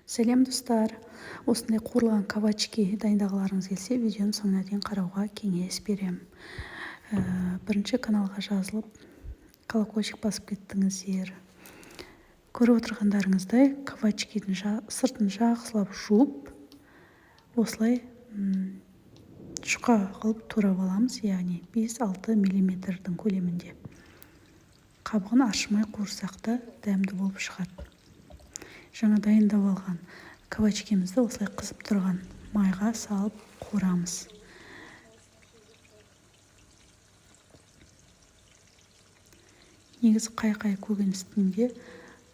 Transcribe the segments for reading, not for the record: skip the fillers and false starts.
Сәлем, достар! Осындай қуырылған кабачки дайындағыларыңыз келсе, видеоны соңына дейін қарауға кеңес беремін. Бірінші каналға жазылып, колокольчик басып кеттіңіздер. Көріп отырғандарыңыздай, кабачкидің сыртын жақсылап жуып, осылай жұқа қылып турап аламыз, яғни 5-6 миллиметрдің көлемінде. Қабығын аршымай қуырсақ та дәмді болып шығады. Жаңа дайындап алған кабачкимізді осылай қызып тұрған майға салып қуырамыз. Негізі қай-қай көкөністің де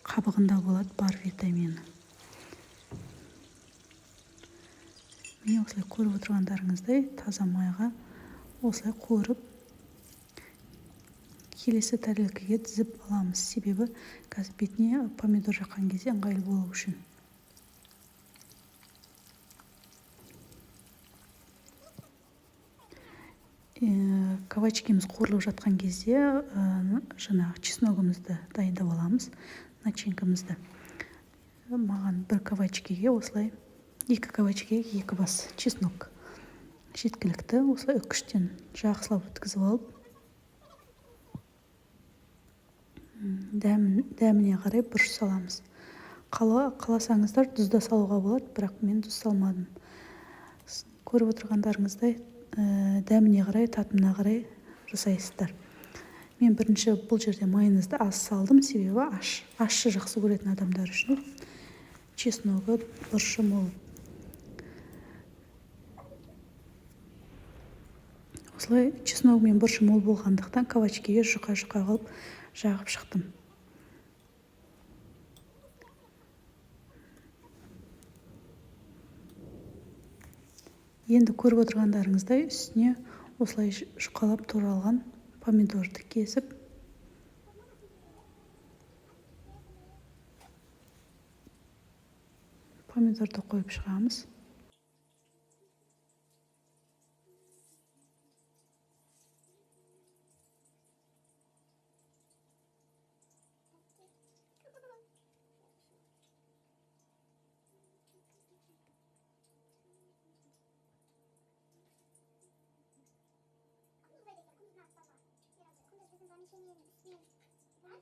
қабығында болады бар витамині. Міне, осылай көріп отырғандарыңыздай, таза майға осылай қуырып, келесі тарелкаге тізіп аламыз, себебі қазір бетіне помидор жаққан кезде ыңғайлы болу үшін. Кабачкиміз қуырылып жатқан кезде жаңағы чесногымызды дайындап аламыз, начинкамызды. Маған бір кабачкиге осылай, екі кабачкиге екі бас чеснок жеткілікті. Осылай үкіштен жақсылап өткізіп алып, дәміне қарай бұрыш саламыз. Қаласаңыздар, тұз да салуға болады, бірақ мен тұз салмадым. Көріп отырғандарыңыздай, дәміне қарай, татымына қарай жасайсыздар. Мен бірінші бұл жерде майонезді аз салдым, себебі ащы жақсы көретін адамдар үшін чесногы, бұрышы мол. Осылай чесногы мен бұрышы мол болғандықтан, кабачкиге жұқа-жұқа қылып жағып шықтым. Енді көріп отырғандарыңыздай, үстіне осылай жұқалап туралған помидорды кесіп, помидорды қойып шығамыз.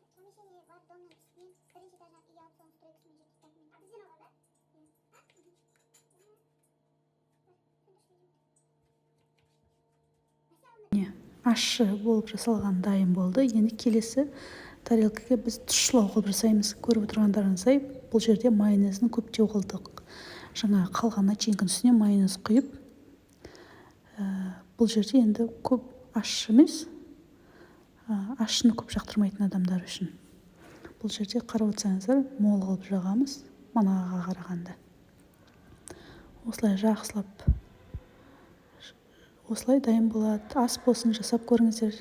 Помещение бар домның үстінен, бірінші этаждан үй алып, соның стройкасымен жүрдік та. А бізден алған да? Иә. Міне, ащы болып жасалған дайын болды. Енді келесі тарелкаге біз тұщылау қылып жасаймыз. Көріп отырғандарыңыздай, бұл жерде майонезін көптеу қылдық. Жаңа қалған начинканың үстіне майонез құйып, бұл жерде енді көп ащы емес, ащыны көп жақтырмайтын адамдар үшін. Бұл жерде қарап отырсаңыздар, мол қылып жағамыз манаға қарағанда. Осылай жақсылап, осылай дайын болады. Ас болсын, жасап көріңіздер.